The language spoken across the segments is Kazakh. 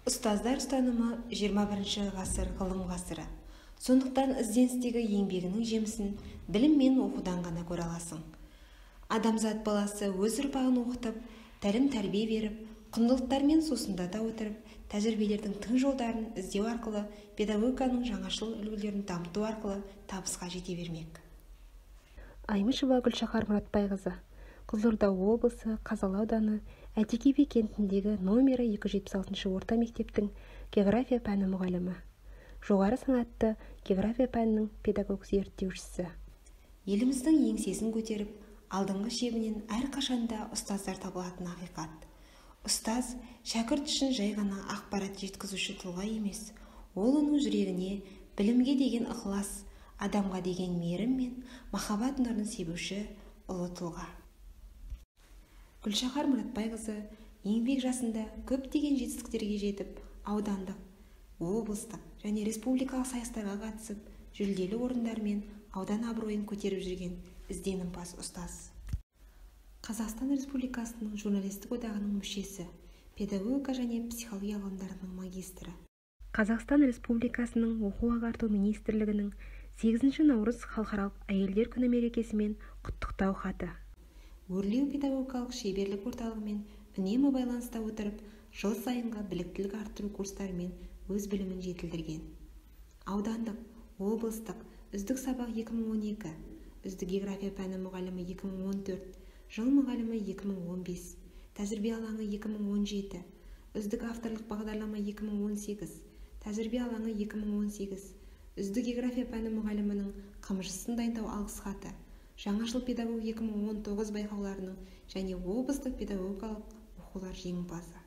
Ұстаздар ұстанымы 21 ғасыр ғылым ғасыры. Сондықтан ізденістегі еңбегінің жемісін білім мен оқудан ғана көре аласың. Адамзат баласы өз ұрпағын оқытып, тәлім-тәрбие беріп, құндылықтармен сусындата отырып, тәжірибелердің тың жолдарын іздеу арқылы педагогиканың жаңашыл үлгілерін дамыту арқылы табысқа жете бермек. Аймышева Гүлшахар Мұратбайқызы, Қызылорда облысы Қазалы ауданы Әйтеке би кентіндегі номері 276 орта мектептің география пәні мұғалімі. Жоғары санатты география пәнінің педагог зерттеушісі. Еліміздің еңсесін көтеріп, алдыңғы шебінен әрқашанда ұстаздар табылатын ақиқат. Ұстаз шәкірт үшін жай ғана ақпарат жеткізуші тұлға емес, ол оның жүрегіне білімге деген ықылас, адамға деген мейірім мен махаббат нұрын себуші ұлы тұлға. Гүлшахар Мұратбайқызы еңбек жасында көптеген жетістіктерге жетіп, аудандық, облыстық және республикалық сайыстарға қатысып, жүлделі орындармен аудан абыройын көтеріп жүрген ізденімпаз ұстаз. Қазақстан Республикасының журналистік одағының мүшесі, педагогика және психология ғылымдарының магистрі. Қазақстан Республикасының Оқу-ағарту министрлігінің 8 наурыз халықаралық әйелдер күні мерекесімен құттықтау хаты. Өрлеу педагогикалық шеберлік орталығымен үнемі байланыста отырып, жыл сайынғы біліктілік арттыру курстарымен өз білімін жетілдірген. Аудандық, облыстық, үздік сабақ 2012, үздік география пәні мұғалімі 2014, жыл мұғалімі 2015, тәжірибе алаңы 2017, үздік авторлық бағдарлама 2018, тәжірибе алаңы 2018, үздік география пәні мұғалімінің қамшысын дайындау алғыс хаты, Жаңашыл педагог 2019 байқауларының және облыстық педагогикалық оқулар жеңімпазы.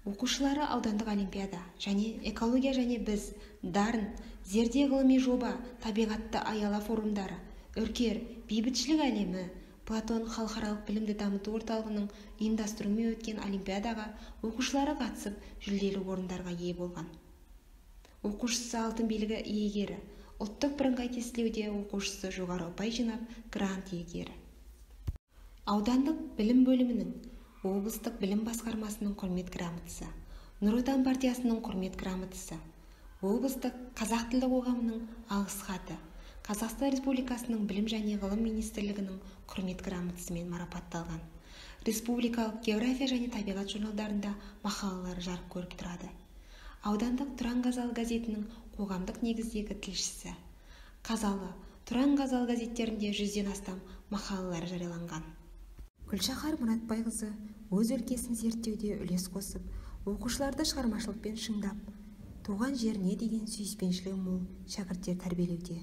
Оқушылары аудандық олимпиада және экология және біз, дарын, зерде ғылыми жоба, табиғатты аяла форумдары, Үркер, бейбітшілік әлемі, Платон халықаралық білімді дамыту орталығының ұйымдастыруымен өткен олимпиадаға оқушылары қатысып, жүлделі орындарға ие болған. Оқушысы алтын белгі иегері, ұлттық бірыңғай тестілеуде оқушысы жоғары ұпай жинап, грант иегері. Аудандық білім бөлімінің, облыстық білім басқармасының құрмет грамотасы, Нұр Отан партиясының құрмет грамотасы, облыстық қазақ тілді қоғамының алғыс хаты, Қазақстан Республикасының Білім және ғылым министрлігінің құрмет грамотасымен марапатталған. Республикалық география және табиғат журналдарында мақалалары жарық көріп тұрады. Аудандық Тұран Қазалы газетінің қоғамдық негіздегі тілшісі. Қазалы, Тұран Қазалы газеттерінде 100-ден астам мақалалары жарияланған. Гүлшахар Мұратбайқызы өз өлкесін зерттеуде үлес қосып, оқушыларды шығармашылықпен шыңдап, туған жеріне деген сүйіспеншілігі мол шәкірттер тәрбиелеуде.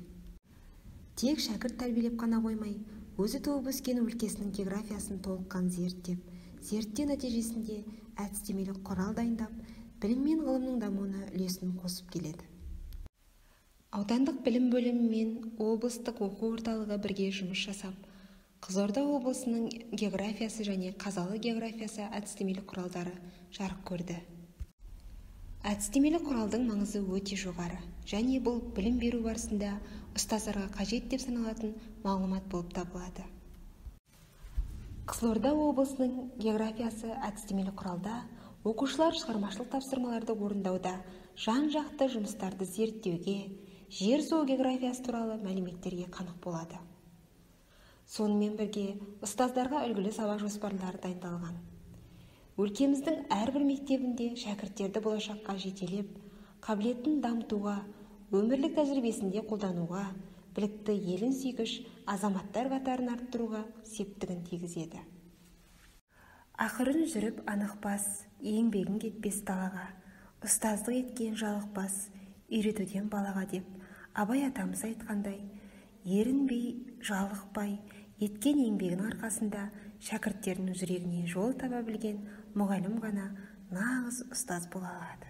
Тек шәкірт тәрбиелеп қана қоймай, өзі туып өскен өлкесінің географиясын толыққан зерттеп, зерттеу нәтижесінде әдістемелік құрал дайындап, білім мен ғылымның дамуына үлесін қосып келеді. Аудандық білім бөлімі мен облыстық оқу орталығы бірге жұмыс жасап, Қызылорда облысының географиясы және Қазалы географиясы әдістемелік құралдары жарық көрді. Әдістемелік құралдың маңызы өте жоғары және бұл білім беру барысында ұстаздарға қажет деп саналатын мағлұмат болып табылады. Қызылорда облысының географиясы әдістемелік құралда оқушылар шығармашылық тапсырмаларды орындауда жан-жақты жұмыстарды зерттеуге, жер-су географиясы туралы мәліметтерге қанық болады. Сонымен бірге ұстаздарға үлгілі сабақ жоспарлары дайындалған. Өлкеміздің әрбір мектебінде шәкірттерді болашаққа жетелеп, қабілетін дамытуға, өмірлік тәжірибесінде қолдануға, білікті елін сүйгіш азаматтар қатарын арттыруға септігін тигізеді. Ақырын жүріп анық бас, еңбегің кетпес далаға, ұстаздық еткен жалықпас, үйретуден балаға деп Абай атамыз айтқандай, ерінбей, жалықпай, еткен еңбегінің арқасында шәкірттерінің жүрегіне жол таба білген мұғалім ғана нағыз ұстаз бола алады.